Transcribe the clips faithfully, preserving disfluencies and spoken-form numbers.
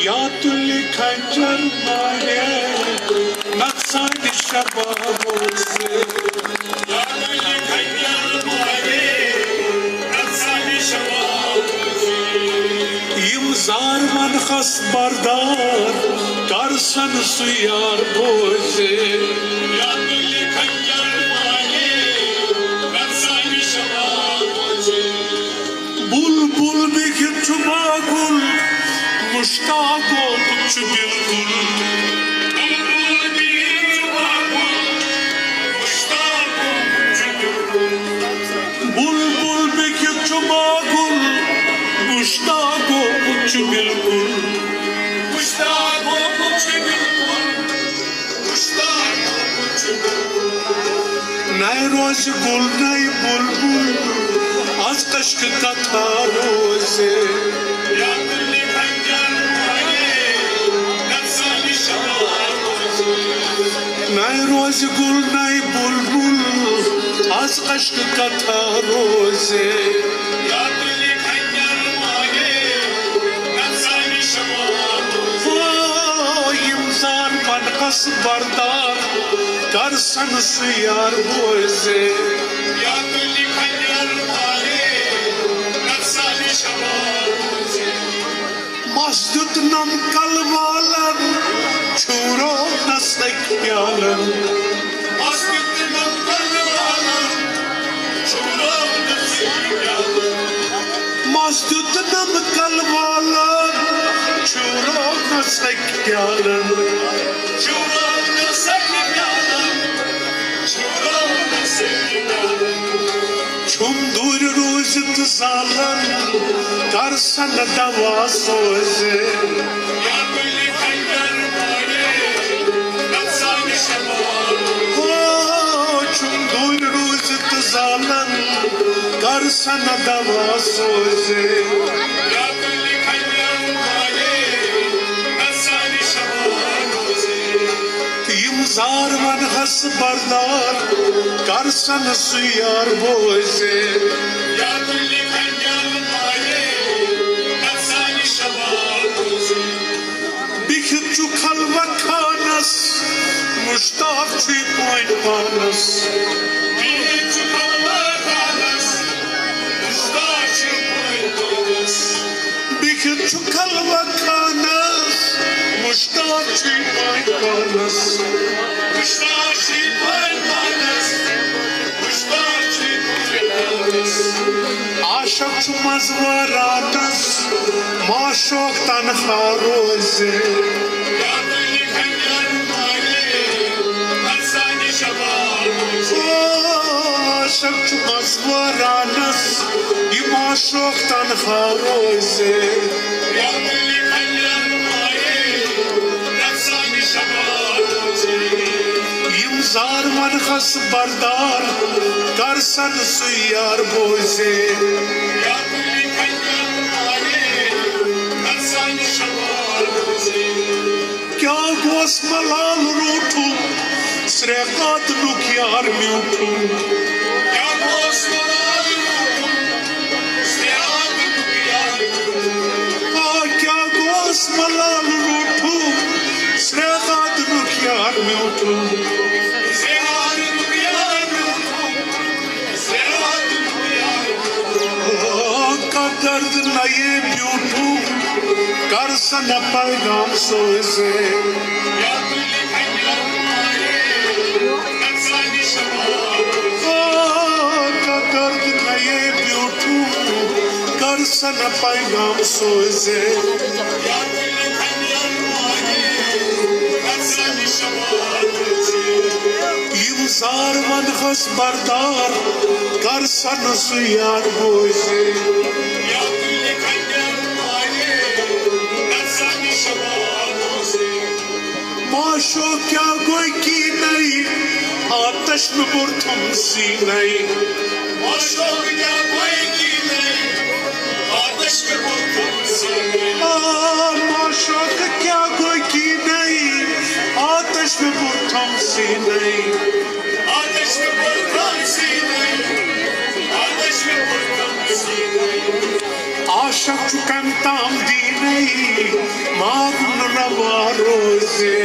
یا تُلہِ خنجر مارے، نژانہِ شبابو زِ۔ یِم زار ونہس بردار، کر سن سُہ یار بوزِ۔ بُلبُل بِہِتھ چھُ باگُل، مُشتاق گوٚمُت چھُ بِلکُل۔ بُلبُل بِہِتھ چھُ باگُل، مُشتاق گوٚمُت چھُ بِلکُل۔ نَے روزِ گُل نَے بُلبُل، از کشکہٕ کتھا روزِ۔ نَے روزِ گُل نَے بُلبُل، از کشکہٕ کتھا روزِ۔ او، یِم زار ونہس بردار، کر سن سُہ یار بوزِ۔ مس دیُتنم کلہٕ والن، چھُرونس أکۍ پیالن۔ مس دیُتنم کلہٕ والن، چھُرونس أکۍ پیالن۔ چھُم دوٗرِ روٗزِتھ زالن، کر سن دوا سوزِ۔ او، چھُم دوٗرِ روٗزِتھ زالن، کر سن دوا سوزِ۔ یِم زار ونہس بردار، کر سن سُہ یار بوزِ۔ بِہِتھ چھُ خلوت خانس، مُشتاق چھُ پٲنۍ پانس۔ بِہِتھ چھُ خلوت خانس، مُشتاق چھُ پٲنۍ پانس۔ عاشق چھُ منٛزٕ وٲرانس، معشوق تنہا روزِ۔ عاشق چھُ منٛزٕ وٲرانس، یہِ معشوق تنہا روزِ۔ یِم زار ونہس بردار، کر سن سُہ یار بوزِ۔ کیٛاہ گوٚوس ملال روٗٹھُم، سرٛیٚہہ قاتلُک یار میوٗٹھُم۔ آ، کیٛاہ گوٚوس ملال روٗٹھُم، سرٛیٚہہ قاتلُک یار میوٗٹھُم۔ آ، کتھ درد نَے بیوٗٹھُم، کر سا نہ پیغام سوزے۔ آ، کتھ درد نَے بیوٗٹھُم، کر سا نہ پیغام سوزے۔ یِم زار ونہس بردار، کر سا نہٕ سُہ یار بوزِ۔ معشوق کیٛاہ گوٚو کیٖنَے، آتش مےٚ بوٚرتھم سیٖنَے۔ آ، معشوق کیٛاہ گوٚو کیٖنَے، آتش مےٚ بوٚرتھم سیٖنَے۔ عاشق چھُ کَمہِ تام دیٖنَے، ماگ روزے۔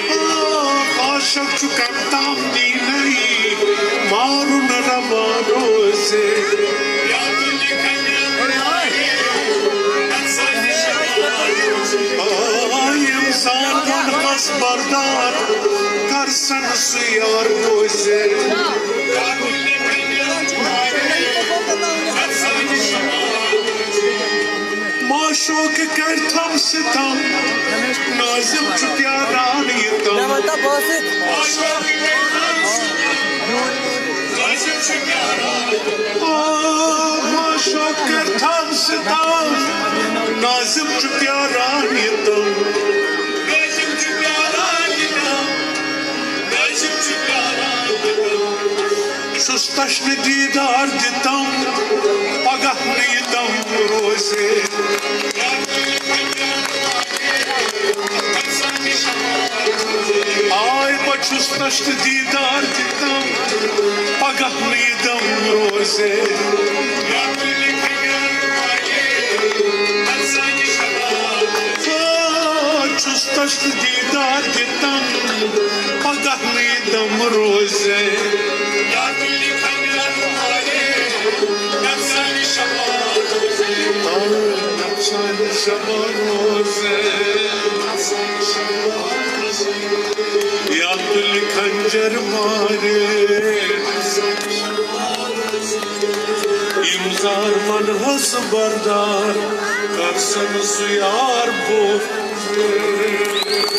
آ، عاشق چھُ کم تام دیٖنٕے مارُن روا روزے۔ آ، ییٚمۍ سان ووٚن کس بردار کر سن سُہ یار روزے۔ معشوق کر تھم ستم، ناظم چھُ پیاران یہِ تم۔ آ، معشوق کر تھم ستم، ناظم چھُ پیاران یہِ تم۔ چھُس تشنہٕ دیٖدار دِتم، پگاہ نہٕ یہِ دم روزے۔ آے بہٕ چھُس تشنہٕ دیٖدار دِتم، پگاہ نہٕ یہِ دم روزے۔ آ، چھُس تشنہٕ دیٖدار دِتم، پگاہ نہٕ یہِ دم روزے۔ آ، نفسانہِ شمع روزے۔ یا تُلہِ خنجر مارے۔ یِم زار من حس بردار، کر سن سُہ یار بوزے۔